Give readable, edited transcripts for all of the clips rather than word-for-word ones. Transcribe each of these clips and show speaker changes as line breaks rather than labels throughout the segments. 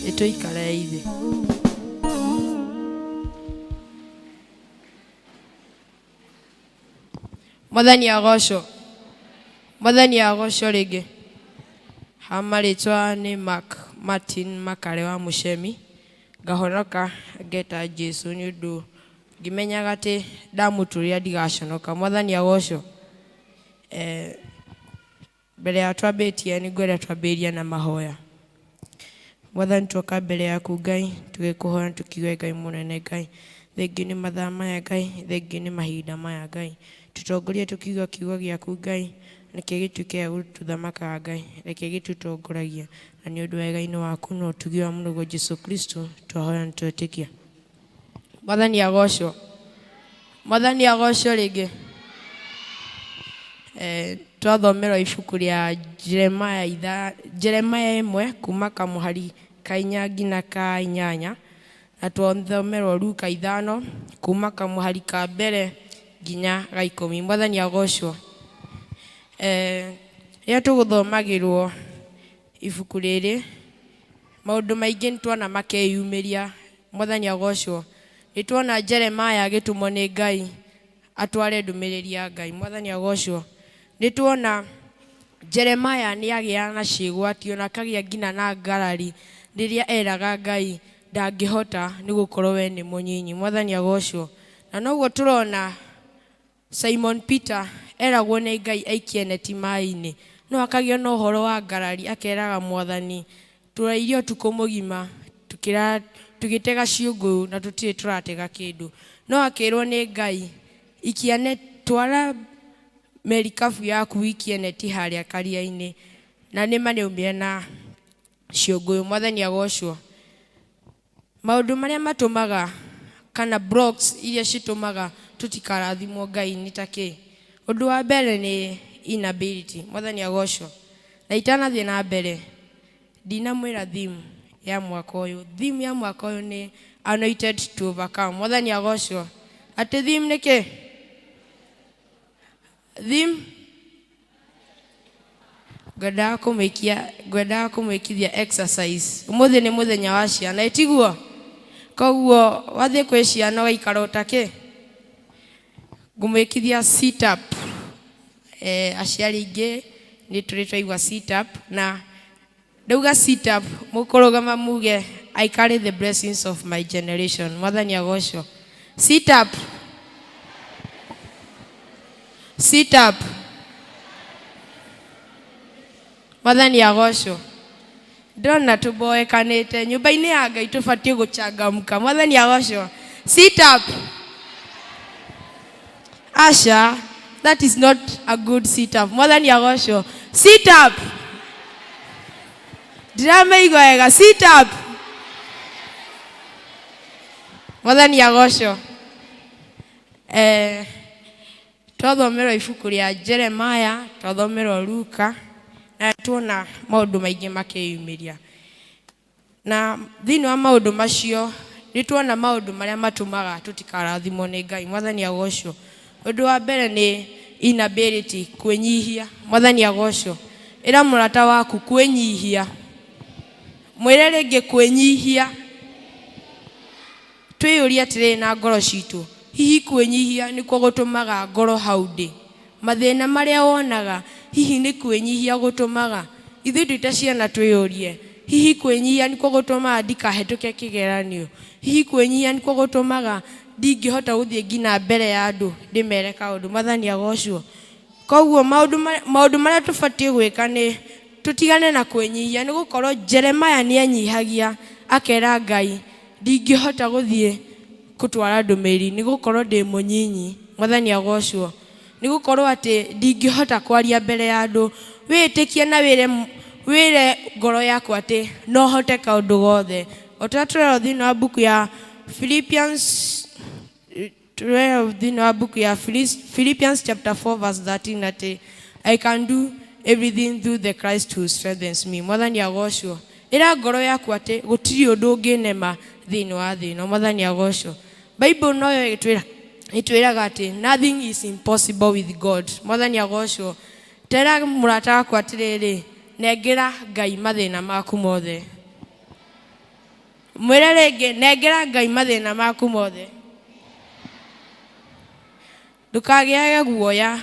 Nĩtũikarei thĩ. Mwathani agocwo. Mwathani agocwo rĩngĩ. Ha marĩtwa nĩ Mark Martin Makare wa Mũcemi. Ngahonoka ngeta Jesu nĩ ũndũ ngĩmenyaga atĩ ndamũtũrĩra ndigaconoka. Mwathani agocwo. Eh, Mbere ya twambĩtie nĩ ngwenda twambĩrĩrie na mahoya. Mwathani twoka mbere yaku Ngai tũgĩkũhoya tũkiuga Ngai mũnene Ngai thengiũ nĩ mathaa maya Ngai thengiũ nĩ mahinda maya Ngai tũtongorie tũkiuga kiugo gĩaku Ngai reke gĩtuĩke gĩa gũtũthamakaga Ngai reke gĩtũtongoragie na nĩ ũndũ wega-inĩ waku na ũtugi wa mũrũguo Jesu Kristo twahoya na twetĩkia. Mwathani agocwo. Mwathani agocwo rĩngĩ. Eh, twathomerwo ibuku rĩa Jeremiah itha, Jeremiah ĩmwe kuma kamũhari ka inya nginya ka inyanya na twathomerwo Luka ithano kuma kamũhari ka mbere nginya ga ikũmi. Mwathani agocwo. Eh, rĩrĩa tũgũthomagĩrwo ibuku rĩrĩ maũndũ maingĩ nĩtuona makeyumĩria. Mwathani agocwo. Nĩtuona Jeremiah agĩtũmwo nĩ Ngai atware ndũmĩrĩri ya Ngai. Mwathani agocwo. Nĩtuona Jeremiah nĩ agĩaga na ciĩgwatio na akagĩa nginya na ngarari rĩrĩa eraga Ngai ndangĩhota nĩ gũkorwo we nĩ mũnyinyi. Mwathani agocwo. Na noguo tũrona Simon Peter eragwo nĩ Ngai aikie neti maĩ-inĩ, no akagĩa na ũhoro wa ngarari akeraga Mwathani, tũrairie ũtukũ mũgima tũgĩtega ciũngũyũ na tũtirĩ tũratega kĩndũ. No akĩrwo nĩ Ngai, ikia neti, twara merikabu yaku wikie neti harĩa karia-inĩ. Na nĩma nĩaumire na ciũngũyũ. Mwathani agocwo. Maũndũ marĩa matũmaga kana blocks iria citũmaga tũtikarathimwo Ngai nĩ ta kĩ? Ũndũ wa mbere nĩ inability. Mwathani agocwo. Na itanathiĩ na mbere, ndinamwĩra theme ya mwaka ũyũ. Theme ya mwaka ũyũ nĩ anointed to overcome. Mwathani agocwo. Atĩ theme nĩ kĩ? Theme ngwendaga kũmwĩkia ngwendaga kũmwĩkithia exercise ũmũthĩ nĩ mũthenya wa ciana ĩtiguo koguo wathiĩ kwĩ ciana ũgaikara ũtakĩ ngũmwĩkithia sit up eh, aciari aingĩ nĩ tũrĩ twaigua sit up na Ndauga sit up, mũkũrũgama muge I carry the blessings of my generation. Mwathani agocwo. Sit up. Sit up. Mwathani agocwo. Ndĩrona tũboekanĩte nyũmba-inĩ ya Ngai tũbatiĩ gũchangamka. Mwathani agocwo. Sit up. Aca, that is not a good sit up. Mwathani agocwo. Sit up. Ndirameigua wega. Sit up. Mwathani agocwo. Eh, twathomerwo ibuku rĩa Jeremiah, twathomerwo Luka, na tuona maũndũ maingĩ makĩyumĩria. Na thĩinĩ wa maũndũ macio, nĩ tuona maũndũ marĩa matũmaga tũtikarathimwo nĩ Ngai. Mwathani agocwo. Ũndũ wa mbere nĩ inability, kwĩnyihia. Mwathani agocwo. Ĩra mũrata waku kwĩnyihia. Mwĩre rĩngĩ kwĩnyihia. Twĩyũrie atĩrĩrĩ na ngoro citũ, hihi kwĩnyihia nĩkuo gũtũmaga ngorwo hau ndĩ? Mathĩna marĩa wonaga, hihi nĩ kwĩnyihia gũtũmaga? Ithuĩ twĩ ta ciana twĩyũrie, hihi kwĩnyihia nĩkuo gũtũmaga ndikahĩtũke kĩgeranio? Hihi kwĩnyihia nĩkuo gũtũmaga ndingĩhota gũthiĩ nginya mbere ya andũ ndĩmere kaũndũ? Mwathani agocwo. Koguo maũndũ maũndũ marĩa tũbatiĩ gwĩka nĩ tũtigane na kwĩnyihia nĩ gũkorwo Jeremiah nĩ enyihagia akera Ngai ndingĩhota gũthiĩ gũtwara ndũmĩrĩri nĩ gũkorwo ndĩ mũnyinyi. Mwathani agocwo. Nĩ gũkorwo atĩ ndingĩhota kwaria mbere ya andũ. Wĩĩtĩkie na wĩre wĩre ngoro yaku atĩ no hote kaũndũ gothe. O ta ũrĩa tũrerwo thĩinĩ wa mbuku ya Philippians tũrerwo thĩinĩ wa mbuku ya Philippians chapter 4 verse 13 atĩ I can do everything through the Christ who strengthens me. Mwathani agocwo. Ĩra ngoro yaku atĩ gũtirĩ ũndũ ũngĩnema thĩinĩ wa thĩ ĩno. Mwathani agocwo. Bible noyo ĩtwĩra ĩtwĩraga atĩ nothing is impossible with God. Mwathani agocwo. Tera mũrata waku atĩrĩrĩ, nengera Ngai mathĩna maku mothe. Mwĩre rĩngĩ, nengera Ngai mathĩna maku mothe. Ndũkagĩage guoya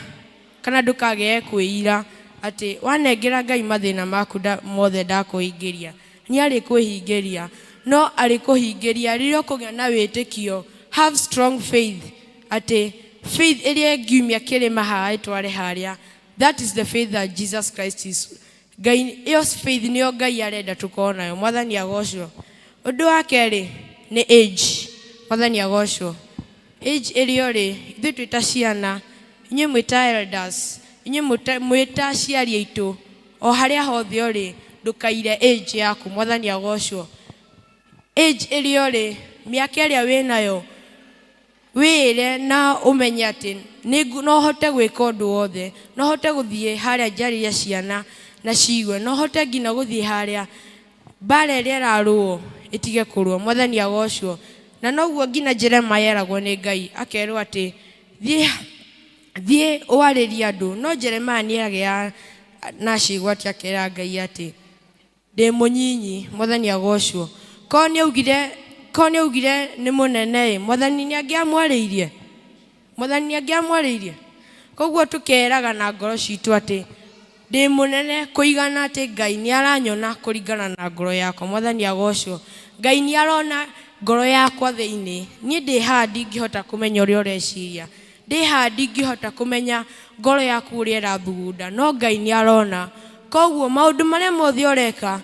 kana ndũkagĩage kwĩira atĩ wanengera Ngai mathĩna maku mothe ndakũhingĩria. Nĩ arĩkũhingĩria, no arĩkũhingĩria rĩrĩa ũkũgĩa na wĩtĩkio. Have strong faith, atĩ faith ĩrĩa ĩngiumia kĩrĩma haha ĩtware harĩa. That is the faith that Jesus Christ is. Ngai, ĩyo faith nĩyo Ngai arenda tũkorwo nayo. Mwathani agocwo. Ũndũ wa kerĩ nĩ age. Mwathani agocwo. Age ĩrĩa ũrĩ, ithuĩ twĩ ta ciana, inyuĩ mwĩ ta elders, inyuĩ mwĩ ta aciari aitũ, o harĩa hothe ũrĩ, ndũkaire age yaku. Mwathani agocwo. Age ĩrĩa ũrĩ, mĩaka ĩrĩa wĩnayo, wĩĩre na ũmenye atĩ no hote gwĩka ũndũ wothe, no hote gũthiĩ harĩa njarĩrie ciana na ciigue, no hote nginya gũthiĩ harĩa mbara ĩrĩa ĩrarũo ĩtige kũrũo. Mwathani agocwo. Na noguo nginya Jeremiah eragwo nĩ Ngai, akerwo atĩ thiĩ thiĩ warĩrie andũ. No Jeremiah nĩ agĩa na ciĩgwati, akera Ngai atĩ ndĩ mũnyinyi. Mwathani agocwo. Korwo nĩ augire, korwo nĩ augire nĩ mũnene ĩ, Mwathani nĩ angĩamwarĩirie, Mwathani nĩ angĩamwarĩirie. Koguo tũkeraga na ngoro citũ atĩ ndĩ mũnene kũigana atĩ Ngai nĩ aranyona kũringana na ngoro yakwa. Mwathani agocwo. Ngai nĩ arona ngoro yakwa thĩinĩ. Niĩ ndĩ haha ndingĩhota kũmenya ũrĩa ũreciria, ndĩ haha ndingĩhota kũmenya ngoro yaku ũrĩa ĩrathugunda, no Ngai nĩ arona. Koguo maũndũ marĩa mothe ũreka,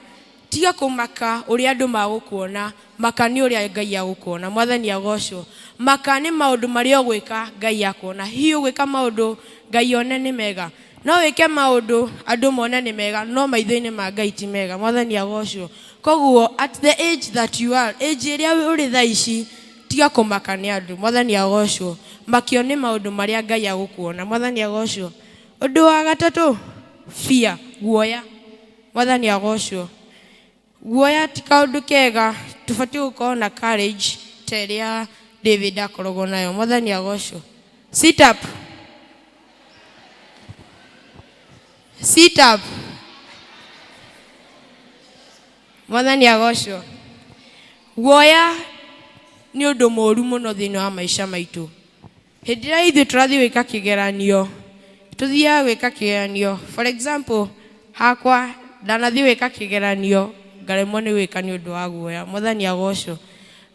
tiga kũmaka ũrĩa andũ magũkuona, maka nĩ ũrĩa Ngai agũkuona. Mwathani agocwo. Maka nĩ maũndũ marĩa ũgwĩka Ngai akuona. Hihi ũgwĩka maũndũ Ngai one nĩ mega? No wĩke maũndũ andũ mone nĩ mega, no maitho-inĩ ma Ngai ti mega. Mwathani agocwo. Koguo at the age that you are, age ĩrĩa ũrĩ thaa ici, tiga kũmaka nĩ andũ. Mwathani agocwo. Makio nĩ maũndũ marĩa Ngai agũkuona. Mwathani agocwo. Ũndũ wa gatatũ, fear, guoya. Mwathani agocwo. Guoya ti kaũndũ kega, tũbatiĩ gũkorwo na courage ta ĩrĩa David akoragwo nayo. Mwathani agocwo. Sit up. Sit up. Mwathani agocwo. Guoya nĩ ũndũ mũũru mũno thĩinĩ wa maica maitũ. Hĩndĩ ĩrĩa ithuĩ tũrathiĩ gwĩka kĩgeranio, tũthiaga gwĩka kĩgeranio, for example, hakwa ndanathiĩ gwĩka kĩgeranio ngaremwo nĩ gwĩka nĩ ũndũ wa guoya. Mwathani agocwo.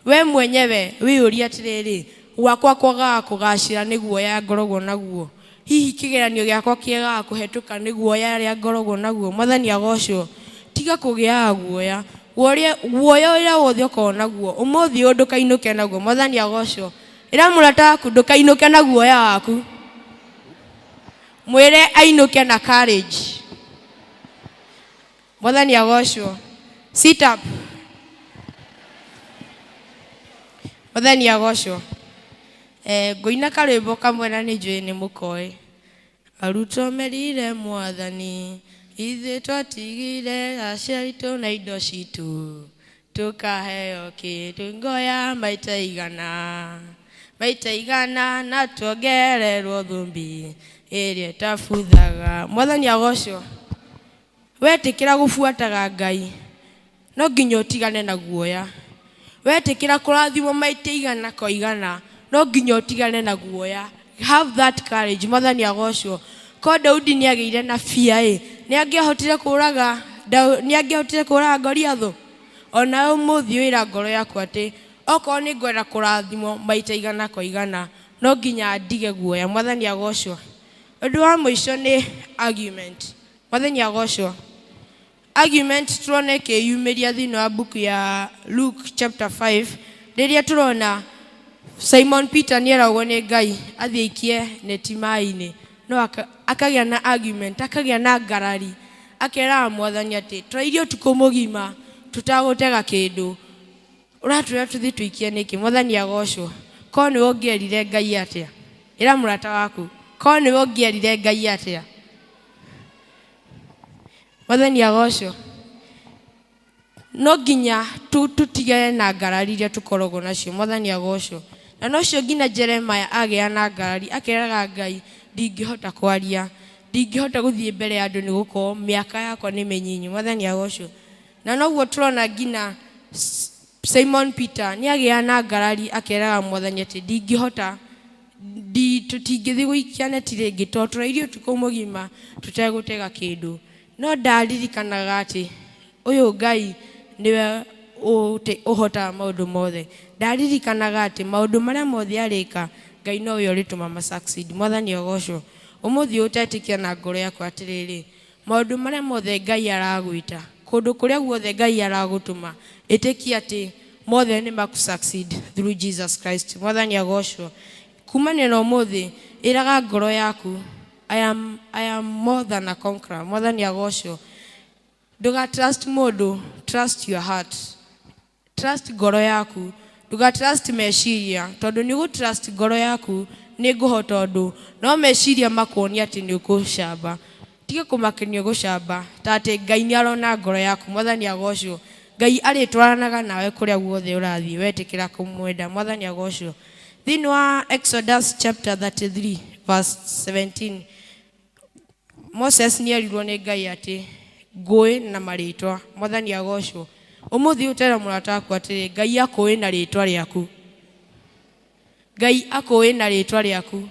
We mwenyewe wĩyũrie atĩrĩrĩ, gwakwa kwagaga kũgacĩra nĩ guoya ngoragwo naguo? Hihi kĩgeranio gĩakwa kĩagaga kũhetũka nĩ guoya ũrĩa ngoragwo naguo? Mwathani agocwo. Tiga kũgĩaga guoya. Guoya ũrĩa wothe ũkoragwo naguo, ũmũthĩ ũyũ ndũkainũke naguo. Mwathani agocwo. Ĩra mũrata waku ndũkainũke na guoya waku. Mwĩre ainũke na courage. Mwathani agocwo. Sit up. Mwathani agocwo. Ngũina karwĩmbo kamwe na nĩ njũĩ nĩ mũkoĩ. Arutwo merire Mwathani, ithuĩ twatigire aciari aitũ na indo citũ, tũkaheo kĩndũ ngoya maita igana, maita igana, na tuongererwo thumbi ĩrĩa ĩtabuthaga. Mwathani agocwo. Wetĩkĩra gũbuataga Ngai, no nginya ũtigane na guoya. Wetĩkĩra kũrathimwo maita igana kwa igana, no nginya ũtigane na guoya. Have that courage. Mwathani agocwo. Ko Daudi nĩ agĩire na fear ĩ, nĩ angĩahotire kũraga, nĩ angĩahotire kũraga Goliathũ? Ona ũmũthĩ wĩra ngoro yaku atĩ okorwo nĩ ngwenda kũrathimwo maita igana kwa igana, no nginya ndige guoya. Mwathani agocwo. Ũndũ wa mũico nĩ argument. Mwathani agocwo. Argument tũrona ĩkĩyumĩria thĩinĩ wa mbuku ya Luke chapter 5, rĩrĩa tũrona Simon Peter nĩ eragwo nĩ Ngai athiĩ aikie neti maĩ-inĩ, no akagĩa na argument, akagĩa na ngarari, akeraga Mwathani atĩ tũrairie ũtukũ mũgima tũtagũtega kĩndũ, ũratwĩra tũthiĩ tũikie nĩkĩ? Mwathani agocwo. Korwo nĩwe ũngĩerire Ngai atĩa? Ĩra mũrata waku, korwo nĩwe ũngĩerire Ngai atĩa? Mwathani agocwo. No nginya tũtigane na ngarari iria tũkoragwo nacio. Mwathani agocwo. Na nocio nginya Jeremiah agĩa na ngarari, akeraga Ngai, ndingĩhota kwaria, ndingĩhota gũthiĩ mbere ya andũ nĩ gũkorwo mĩaka yakwa nĩ mĩnyinyi. Mwathani agocwo. Na noguo tũrona nginya Simon Peter nĩ agĩaga na ngarari akeraga mwathani atĩ ndingĩhota tũtingĩthiĩ gũikia neti rĩngĩ tondũ tũrairie ũtukũ mũgima tũtegũtega kĩndũ. No ndaririkanaga atĩ ũyũ Ngai nĩwe ũhotaga maũndũ mothe. Ndaririkanaga atĩ maũndũ marĩa mothe arĩka Ngai nowe ũrĩtũma ma succeed. Mwathani agocwo. Ũmũthĩ ũtetĩkia na ngoro yaku atĩrĩrĩ, maũndũ marĩa mothe Ngai aragwĩta, kũndũ kũrĩa guothe Ngai aragũtũma, ĩtĩkia atĩ mothe nĩ maku succeed through Jesus Christ. Mwathani agocwo. Kumania na ũmũthĩ, ĩraga ngoro yaku, I am more than a conqueror. Mwathani agocwo. Ndũga trust mũndũ, trust your heart. Trust ngoro yaku. Ndũga trust meciria, tondũ nĩ ũgũ trust ngoro yaku nĩ ngũhota ũndũ, no meciria makuonia atĩ nĩ ũgũcamba. Tiga kũmakania gũcamba, ta atĩ Ngai nĩ arona ngoro yaku. Mwathani agocwo. Ngai arĩtwaranaga nawe kũrĩa guothe ũrathiĩ wetĩkĩra kũmwenda. Mwathani agocwo. Thĩinĩ wa Exodus chapter 33 verse 17, Moses nĩ erirwo nĩ Ngai atĩ ngũĩ na marĩtwa. Mwathani agocwo. Ũmũthĩ ũtera mũrata waku atĩrĩ, Ngai akũĩ na rĩtwa rĩaku. Ngai akũĩ na rĩtwa rĩaku.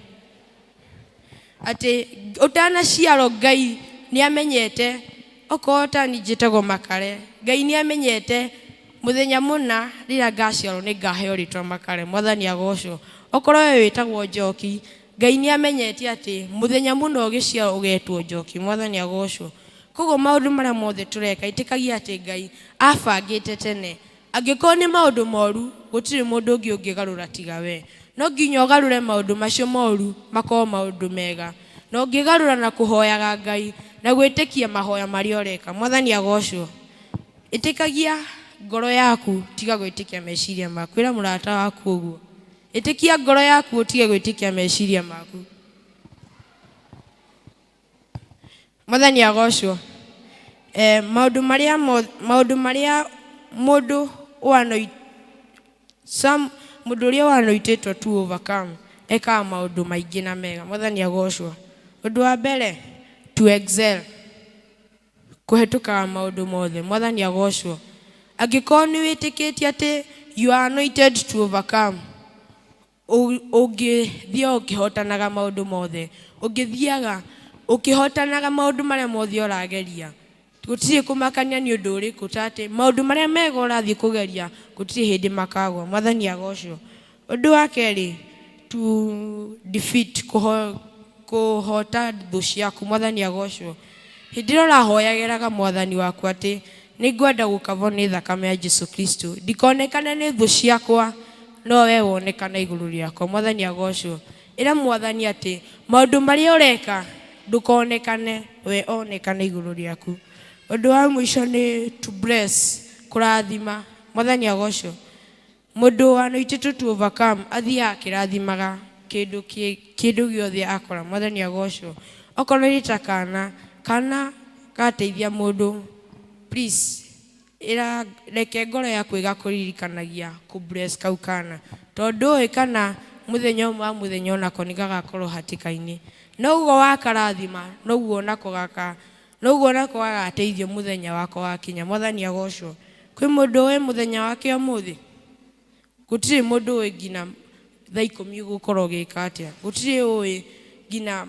Atĩ ũtanaciarwo Ngai nĩ amenyete, okorwo tani njĩtagwo Makare, Ngai nĩ amenyete mũthenya mũna rĩrĩa ngaciarwo nĩ ngaheo rĩtwa Makare. Mwathani agocwo. Okorwo we wĩtagwo Njoki, Ngai nĩ amenyete atĩ mũthenya mũna ũgĩciarwo ũgetwo Njoki. Mwathani agocwo. Koguo maũndũ marĩa mothe tũreka, ĩtĩkagia atĩ Ngai abangĩte tene. Angĩkorwo nĩ maũndũ moru, gũtirĩ mũndũ ũngĩ ũngĩgarũra tiga we. No nginya ũgarũre maũndũ macio moru makorwo maũndũ mega. Na ũngĩgarũra na kũhoyaga Ngai na gwĩtĩkia mahoya marĩa ũreka. Mwathani agocwo. Ĩtĩkagia ngoro yaku, tiga gwĩtĩkia meciria maku. Ĩra mũrata waku ũguo. Ĩtĩkia ngoro yaku ũtige gwĩtĩkia meciria maku. Mwathani agocwo. Maũndũ marĩa maũndũ marĩa mũndũ some mũndũ ũrĩa wanointĩtwo to overcome ekaga maũndũ maingĩ na mega. Mwathani agocwo. Ũndũ wa mbere, to excel, kũhetũkaga maũndũ mothe. Mwathani agocwo. Angĩkorwo nĩ wĩtĩkĩtie atĩ you are anointed to overcome, ũngĩthiĩ ũkĩhotanaga maũndũ mothe, ũngĩthiaga ũkĩhotanaga maũndũ marĩa mothe ũrageria, gũtirĩ kũmakania nĩ ũndũ ũrĩkũ, ta atĩ maũndũ marĩa mega ũrathiĩ kũgeria gũtirĩ hĩndĩ makagwa. Mwathani agocwo. Ũndũ wa kerĩ, to defeat, kũhota thũ ciaku. Mwathani agocwo. Hĩndĩ ĩrĩa ũrahoyagĩraga mwathani waku atĩ nĩ ngwenda gũkavwo nĩ thakame ya Jesu Kristo, ndikonekane nĩ thũ ciakwa, no we wonekane igũrũ rĩakwa. Mwathani agocwo. Ĩra mwathani atĩ maũndũ marĩa ũreka ndũkonekane, we onekane igũrũ rĩaku. Ũndũ wa mũico nĩ to bless, kũrathima. Mwathani agocwo. Mũndũ anointed to overcome athiaga akĩrathimaga kĩndũ kĩndũ gĩothe akora. Mwathani agocwo. Okorwo nĩ ta kana, kana gateithia mũndũ, please ĩra reke ngoro yaku ĩgakũririkanagia kũ bless kau kana, tondũ ndũĩ kana mũthenya ũmwe wa mũthenya onako nĩ gagakorwo hatĩka-inĩ. Noguo wakarathima, noguo onako gaka noguo onako gagateithio mũthenya wako wakinya. Mwathani agocwo. Kwĩ mũndũ ũĩ mũthenya wake ũmũthĩ? Gũtirĩ mũndũ ũĩ nginya thaa 10 ũgũkorwo ũgĩka atĩa. Gũtirĩ ũĩ nginya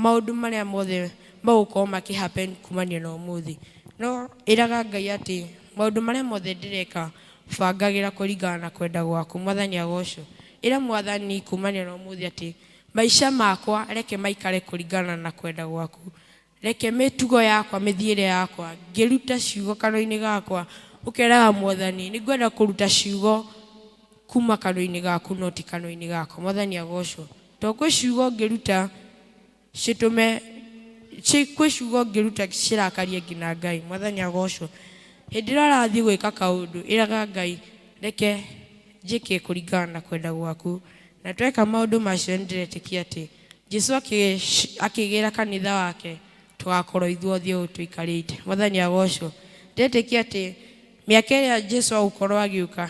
maũndũ marĩa mothe magũkorwo makĩ happen kumania na ũmũthĩ. No ĩraga Ngai atĩ maũndũ marĩa mothe ndĩreka bangagĩra kũringana na kwenda gwaku. Mwathani agocwo. Ĩra mwathani kumania na ũmũthĩ atĩ maica makwa reke maikare kũringana na kwenda gwaku. Reke mĩtugo yakwa, mĩthiĩre yakwa, ngĩruta ciugo kanua-inĩ gakwa, ũkeraga mwathani nĩ ngwenda kũruta ciugo kuma kanua-inĩ gaku no ti kanua-inĩ gakwa. Mwathani agocwo. Tondũ kwĩ ciugo ũngĩruta citũme kwĩ ciugo ũngĩruta cirakarie nginya Ngai. Mwathani agocwo. Hĩndĩ ĩrĩa ũrathiĩ gwĩka kaũndũ, ĩraga Ngai reke njĩke kũringana na kwenda gwaku. Na tweka maũndũ macio nĩ ndĩretĩkia atĩ Jesu akĩgĩra kanitha wake tũgakorwo ithuothe ũũ tũikarĩte. Mwathani agocwo. Ndĩretĩkia atĩ mĩaka ĩrĩa Jesu agũkorwo agĩũka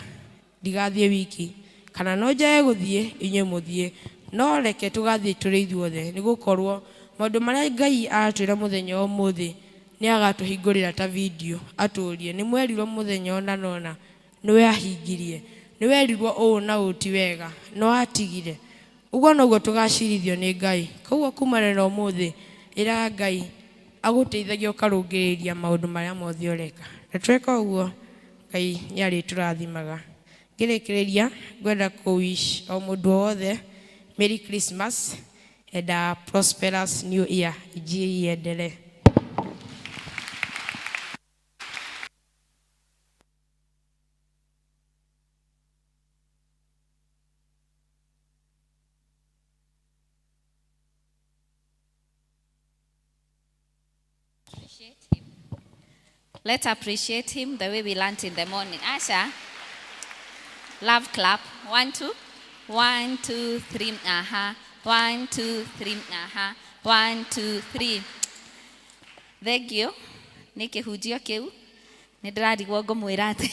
ndigathiĩ wiki, kana no njage gũthiĩ inyuĩ mũthiĩ, no reke tũgathiĩ tũrĩ ithuothe, nĩ gũkorwo maũndũ marĩa Ngai aratwĩra mũthenya wa ũmũthĩ nĩ agatũhingũrĩra ta video atũrie nĩ mwerirwo mũthenya ũna na ũna. Nĩwe ahingirie. Nĩwerirwo ũũ na ũũ ti wega, no atigire. Ũguo noguo tũgacirithio nĩ Ngai. Koguo kumana na ũmũthĩ, ĩra Ngai agũteithagia ũkarũngĩrĩria maũndũ marĩa mothe ũreka. Na tweka ũguo, Ngai nĩ arĩtũrathimaga. Ngĩrĩkĩrĩria, ngwenda kũ wish o mũndũ o wothe Merry Christmas and a prosperous new year. Injili iendelee.
Appreciate him. Let's appreciate him the way we learnt in the morning. Asha, love clap. 1, 2. 1, 2, 3. Aha. 1, 2, 3. Aha. 1, 2, 3. Thank you. Nĩ kĩhunjio kĩu. Nĩ ndĩrarigwo ngũmwĩra atĩ.